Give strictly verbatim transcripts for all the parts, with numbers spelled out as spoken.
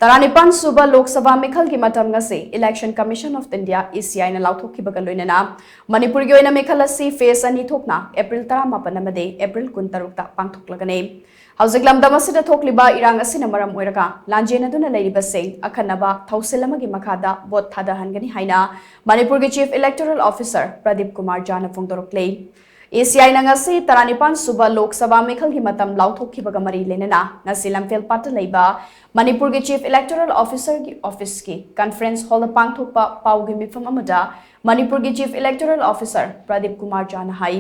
ꯇꯔꯥꯅꯤꯄꯥꯟ ꯁꯨꯕ ꯂꯣꯛ ꯁꯚꯥ ꯃꯤꯈꯜꯒꯤ ꯃꯇꯝ ꯉꯁꯤ Election Commission of India, E C I ꯅ ꯂꯥꯎꯊꯣꯛꯈꯤꯕꯒ ꯂꯣꯏꯅꯅ ꯃꯅꯤꯄꯨꯔꯒꯤ ꯑꯣꯏꯅ ꯃꯤꯈꯜ ꯑꯁꯤ phase ꯑꯅꯤ ꯊꯣꯛꯅ April ꯇꯔꯥꯃꯥꯄꯟ ꯑꯃꯗꯤ April ꯀꯨꯟꯇꯔꯨꯛꯇ ꯄꯥꯡꯊꯣꯛꯂꯒꯅꯤ꯫ ꯍꯧꯖꯤꯛ ꯂꯝꯗꯝ ꯑꯁꯤꯗ ꯊꯣꯛꯂꯤꯕ ꯏꯔꯥꯡ ꯑꯁꯤꯅ ꯃꯔꯝ ꯑꯣꯏꯔꯒ ꯂꯥꯟꯖꯦꯟꯅꯗꯨꯅ ꯂꯩꯔꯤꯕꯁꯤꯡ ꯑꯈꯟꯅꯕ ꯊꯧꯁꯤꯜ ꯑꯃꯒꯤ ꯃꯈꯥꯗ ꯚꯣꯠ ꯊꯥꯗꯍꯟꯒꯅꯤ ꯍꯥꯏꯅ ꯃꯅꯤꯄꯨꯔꯒꯤ Chief Electoral Officer Pradeep Kumar ꯖꯥꯅ ꯐꯣꯡꯗꯣꯔꯛꯂꯤ꯫ E C I ꯅ ꯉꯁꯤ ꯇꯔꯥꯅꯤꯄꯥꯟ ꯁꯨꯕ ꯂꯣꯛ ꯁꯚꯥ ꯃꯤꯈꯜꯒꯤ ꯃꯇꯝ ꯂꯥꯎꯊꯣꯛꯈꯤꯕꯒ ꯃꯔꯤ ꯂꯩꯅꯅ ꯉꯁꯤ ꯂꯝꯐꯦꯜꯄꯥꯠꯇ ꯂꯩꯕ ꯃꯅꯤꯄꯨꯔꯒꯤ Chief Electoral Officer ꯒꯤ office ꯀꯤ conference hall ꯗ ꯄꯥꯡꯊꯣꯛꯄ ꯄꯥꯎꯒꯤ ꯃꯤꯐꯝ ꯑꯃꯗ ꯃꯅꯤꯄꯨꯔꯒꯤ Chief Electoral Officer Pradeep Kumar ꯖꯥꯅ ꯍꯥꯏ,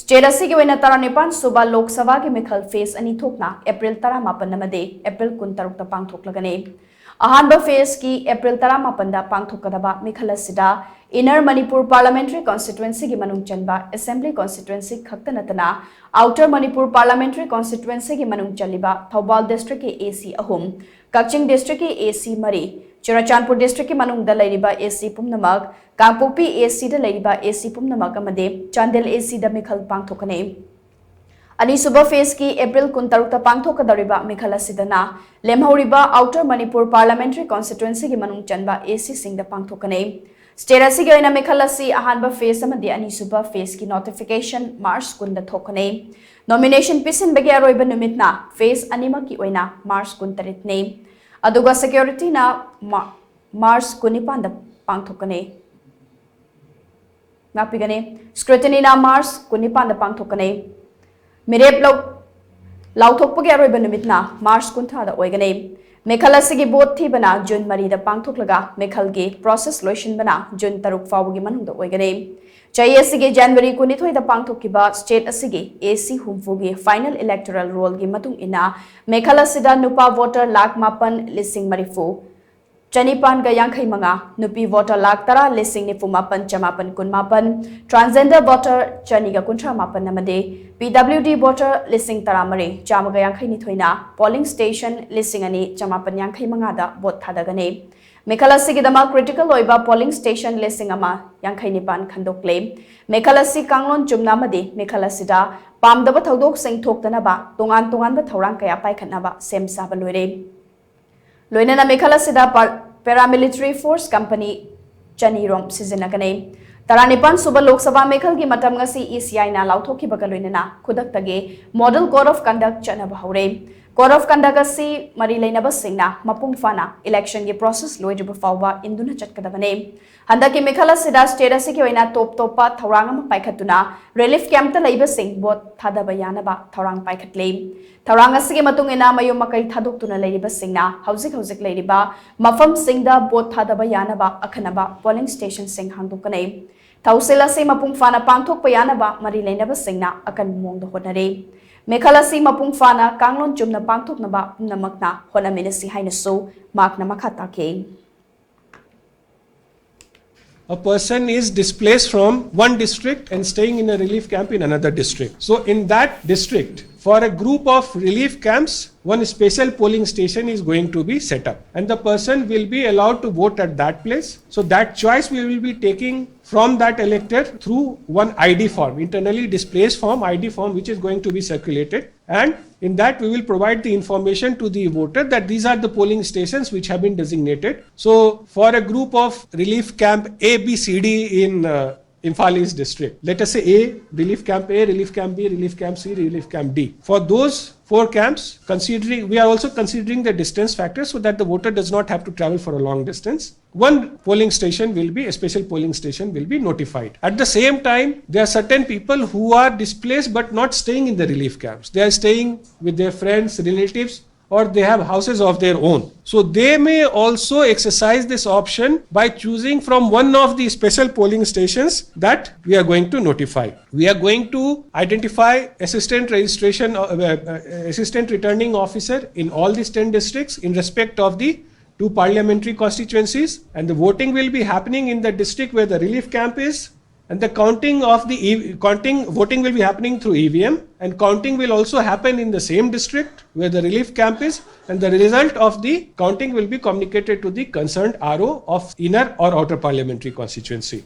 state ꯑꯁꯤꯒꯤ ꯑꯣꯏꯅ ꯇꯔꯥꯅꯤꯄꯥꯟ ꯁꯨꯕ ꯂꯣꯛ ꯁꯚꯥꯒꯤ ꯃꯤꯈꯜ phase ꯑꯅꯤ ꯊꯣꯛꯅ April ꯇꯔꯥꯃꯥꯄꯟ ꯑꯃꯗꯤ April ꯀꯨꯟꯇꯔꯨꯛꯇ ꯄꯥꯡꯊꯣꯛꯂꯒꯅꯤ꯫ ꯑꯍꯥꯟꯕ phase ꯀꯤ April ꯇꯔꯥꯃꯥꯄꯟꯗ ꯄꯥꯡꯊꯣꯛꯀꯗꯕ ꯃꯤꯈꯜ ꯑꯁꯤꯗ Inner Manipur Parliamentary Constituency ꯒꯤ ꯃꯅꯨꯡ ꯆꯟꯕ Assembly Constituency ꯈꯛꯇ ꯅꯠꯇꯅ Outer Manipur Parliamentary Constituency ꯒꯤ ꯃꯅꯨꯡ ꯆꯜꯂꯤꯕ ꯊꯧꯕꯥꯜ district ꯀꯤ A C ꯑꯍꯨꯝ, ꯀꯛꯆꯤꯡ district ꯀꯤ A C ꯃꯔꯤ, ꯆꯨꯔꯆꯥꯟꯄꯨꯔ district ꯀꯤ ꯃꯅꯨꯡꯗ ꯂꯩꯔꯤꯕ A C ꯄꯨꯝꯅꯃꯛ, ꯀꯥꯡꯄꯣꯛꯄꯤ A C ꯗ ꯂꯩꯔꯤꯕ A C ꯄꯨꯝꯅꯃꯛ ꯑꯃꯗꯤ ꯆꯥꯟꯗꯦꯜ A C ꯗ ꯃꯤꯈꯜ ꯄꯥꯡꯊꯣꯛꯀꯅꯤ꯫ ꯑꯅꯤꯁꯨꯕ phase ꯀꯤ April ꯀꯨꯟꯇꯔꯨꯛꯇ ꯄꯥꯡꯊꯣꯛꯀꯗꯧꯔꯤꯕ ꯃꯤꯈꯜ ꯑꯁꯤꯗꯅ ꯂꯦꯝꯍꯧꯔꯤꯕ Outer Manipur Parliamentary Constituency ꯒꯤ ꯃꯅꯨꯡ ꯆꯟꯕ A C ꯁꯤꯡꯗ ꯄꯥꯡꯊꯣꯛꯀꯅꯤ꯫ State ꯑꯁꯤꯒꯤ ꯑꯣꯏꯅ ꯃꯤꯈꯜ ꯑꯁꯤ ꯑꯍꯥꯟꯕ phase ꯑꯃꯗꯤ ꯑꯅꯤꯁꯨꯕ phase ꯀꯤ notification March ꯀꯨꯟꯗ ꯊꯣꯛꯀꯅꯤ꯫ Nomination ꯄꯤꯁꯤꯟꯕꯒꯤ ꯑꯔꯣꯏꯕ ꯅꯨꯃꯤꯠꯅ phase ꯑꯅꯤꯃꯛꯀꯤ ꯑꯣꯏꯅ March ꯀꯨꯟꯇꯔꯦꯠꯅꯤ, ꯑꯗꯨꯒ security ꯅ ꯃꯥ-, March ꯀꯨꯟꯅꯤꯄꯥꯟꯗ ꯄꯥꯡꯊꯣꯛꯀꯅꯤ꯫ ꯉꯥꯛꯄꯤꯒꯅꯤ꯫ Scrutiny ꯅ March ꯀꯨꯟꯅꯤꯄꯥꯟꯗ ꯄꯥꯡꯊꯣꯛꯀꯅꯤ꯫ ꯃꯤꯔꯦꯞ ꯂꯧ-, ꯂꯥꯎꯊꯣꯛꯄꯒꯤ ꯑꯔꯣꯏꯕ ꯅꯨꯃꯤꯠꯅ March ꯀꯨꯟꯊ꯭ꯔꯥꯗ ꯑꯣꯏꯒꯅꯤ꯫ ꯃꯤꯈꯜ ꯑꯁꯤꯒꯤ ꯚꯣꯠ ꯊꯤꯕꯅ June ꯃꯔꯤꯗ ꯄꯥꯡꯊꯣꯛꯂꯒ ꯃꯤꯈꯜꯒꯤ process ꯂꯣꯏꯁꯤꯟꯕꯅ June ꯇꯔꯨꯛ ꯐꯥꯎꯕꯒꯤ ꯃꯅꯨꯡꯗ ꯑꯣꯏꯒꯅꯤ꯫ ꯆꯍꯤ ꯑꯁꯤꯒꯤ January ꯀꯨꯟꯅꯤꯊꯣꯏꯗ ꯄꯥꯡꯊꯣꯛꯈꯤꯕ state ꯑꯁꯤꯒꯤ A C ꯍꯨꯝꯐꯨꯒꯤ final electoral roll ꯒꯤ ꯃꯇꯨꯡ ꯏꯟꯅ ꯃꯤꯈꯜ ꯑꯁꯤꯗ ꯅꯨꯄꯥ voter ꯂꯥꯈ ꯃꯥꯄꯟ ꯂꯤꯁꯤꯡ ꯃꯔꯤꯐꯨ ꯆꯅꯤꯄꯥꯟꯒ ꯌꯥꯡꯈꯩ ꯃꯉꯥ, ꯅꯨꯄꯤ voter ꯂꯥꯈ ꯇꯔꯥ ꯂꯤꯁꯤꯡ ꯅꯤꯐꯨ ꯃꯥꯄꯟ ꯆꯃꯥꯄꯟ ꯀꯨꯟ ꯃꯥꯄꯟ, transgender voter ꯆꯅꯤꯒ ꯀꯨꯟꯊ꯭ꯔꯥ ꯃꯥꯄꯟ ꯑꯃꯗꯤ P W D voter ꯂꯤꯁꯤꯡ ꯇꯔꯥꯃꯔꯤ ꯆꯥꯝꯃꯒ ꯌꯥꯡꯈꯩ ꯅꯤꯊꯣꯏꯅ polling station ꯂꯤꯁꯤꯡ ꯑꯅꯤ ꯆꯃꯥꯄꯟ ꯌꯥꯡꯈꯩ ꯃꯉꯥꯗ ꯚꯣꯠ ꯊꯥꯗꯒꯅꯤ꯫ ꯃꯤꯈꯜ ꯑꯁꯤꯒꯤꯗꯃꯛ critical ꯑꯣꯏꯕ polling station ꯂꯤꯁꯤꯡ ꯑꯃ ꯌꯥꯡꯈꯩ ꯅꯤꯄꯥꯟ ꯈꯟꯗꯣꯛꯂꯦ꯫ ꯃꯤꯈꯜ ꯑꯁꯤ ꯀꯥꯡꯂꯣꯟ ꯆꯨꯝꯅ ꯑꯃꯗꯤ ꯃꯤꯈꯜ ꯑꯁꯤꯗ ꯄꯥꯝꯗꯕ ꯊꯧꯗꯣꯛꯁꯤꯡ ꯊꯣꯛꯇꯅꯕ ꯇꯣꯉꯥꯟ ꯇꯣꯉꯥꯟꯕ ꯊꯧꯔꯥꯡ ꯀꯌꯥ ꯄꯥꯏꯈꯠꯅꯕ ꯁꯦꯝ ꯁꯥꯕ ꯂꯣꯏꯔꯦ꯫ ꯂꯣꯏꯅꯅ ꯃꯤꯈꯜ ꯑꯁꯤꯗ ꯄ- paramilitary force company ꯆꯅꯤꯔꯣꯝ ꯁꯤꯖꯤꯟꯅꯒꯅꯤ꯫ ꯇꯔꯥꯅꯤꯄꯥꯟ ꯁꯨꯕ ꯂꯣꯛ ꯁꯚꯥ ꯃꯤꯈꯜꯒꯤ ꯃꯇꯝ ꯉꯁꯤ ꯏ ꯁꯤ ꯑꯥꯏꯅ ꯂꯥꯎꯊꯣꯛꯈꯤꯕꯒ ꯂꯣꯏꯅꯅ ꯈꯨꯗꯛꯇꯒꯤ model code of conduct ꯆꯠꯅꯕ ꯍꯧꯔꯦ꯫ Code of conduct ꯑꯁꯤ ꯃꯔꯤ ꯂꯩꯅꯕꯁꯤꯡꯅ ꯃꯄꯨꯡ ꯐꯥꯅ election ꯒꯤ process ꯂꯣꯏꯗ꯭ꯔꯤꯕ ꯐꯥꯎꯕ ꯏꯟꯗꯨꯅ ꯆꯠꯀꯗꯕꯅꯤ꯫ ꯍꯟꯗꯛꯀꯤ ꯃꯤꯈꯜ ꯑꯁꯤꯗ state ꯑꯁꯤꯒꯤ ꯑꯣꯏꯅ ꯇꯣꯞ ꯇꯣꯞꯄ ꯊꯧꯔꯥꯡ ꯑꯃ ꯄꯥꯏꯈꯠꯇꯨꯅ relief camp ꯇ ꯂꯩꯕꯁꯤꯡ vote ꯊꯥꯗꯕ ꯌꯥꯅꯕ ꯊꯧꯔꯥꯡ ꯄꯥꯏꯈꯠꯂꯤ꯫ ꯊꯧꯔꯥꯡ ꯑꯁꯤꯒꯤ ꯃꯇꯨꯡ ꯏꯟꯅ ꯃꯌꯨꯝ ꯃꯀꯩ ꯊꯥꯗꯣꯛꯇꯨꯅ ꯂꯩꯔꯤꯕꯁꯤꯡꯅ ꯍꯧꯖꯤꯛ ꯍꯧꯖꯤꯛ ꯂꯩꯔꯤꯕ ꯃꯐꯝꯁꯤꯡꯗ vote ꯊꯥꯗꯕ ꯌꯥꯅꯕ ꯑꯈꯟꯅꯕ polling station ꯁꯤꯡ ꯍꯥꯡꯗꯣꯛꯀꯅꯤ꯫ ꯊꯧꯁꯤꯜ ꯑꯁꯤ ꯃꯄꯨꯡ ꯐꯥꯅ ꯄꯥꯡꯊꯣꯛꯄ ꯌꯥꯅꯕ ꯃꯔꯤ ꯂꯩꯅꯕꯁꯤꯡꯅ ꯑꯀꯟꯕ ꯃꯑꯣꯡꯗ ꯍꯣꯠꯅꯔꯤ꯫ ꯃꯤꯈꯜ ꯑꯁꯤ ꯃꯄꯨꯡ ꯐꯥꯅ ꯀꯥꯡꯂꯣꯟ ꯆꯨꯝꯅ ꯄꯥꯡꯊꯣꯛꯅꯕ ꯄꯨꯝꯅꯃꯛꯅ ꯍꯣꯠꯅꯃꯤꯟꯅꯁꯤ ꯍꯥꯏꯅꯁꯨ ꯃꯍꯥꯛꯅ ꯃꯈꯥ ꯇꯥꯈꯤ꯫ A person is displaced from one district and staying in a relief camp in another district. So, in that district, for a group of relief camps, one special polling station is going to be set up, and the person will be allowed to vote at that place. So, that choice we will be taking from that elector through one I D form, internally displaced form, I D form, which is going to be circulated. And in that, we will provide the information to the voter that these are the polling stations which have been designated. So, for a group of relief camp A, B, C, D in uh, Imphal East district, let us say A, relief camp A, relief camp B, relief camp C, relief camp D. For those four camps, considering, we are also considering the distance factor so that the voter does not have to travel for a long distance. One polling station will be, a special polling station will be notified. At the same time, there are certain people who are displaced but not staying in the relief camps. They are staying with their friends, relatives, or they have houses of their own. So they may also exercise this option by choosing from one of the special polling stations that we are going to notify. We are going to identify assistant registration, uh, uh, assistant returning officer in all these ten districts in respect of the two parliamentary constituencies, and the voting will be happening in the district where the relief camp is, and the counting of the e- counting voting will be happening through E V M, and counting will also happen in the same district where the relief camp is, and the result of the counting will be communicated to the concerned R O of inner or outer parliamentary constituency.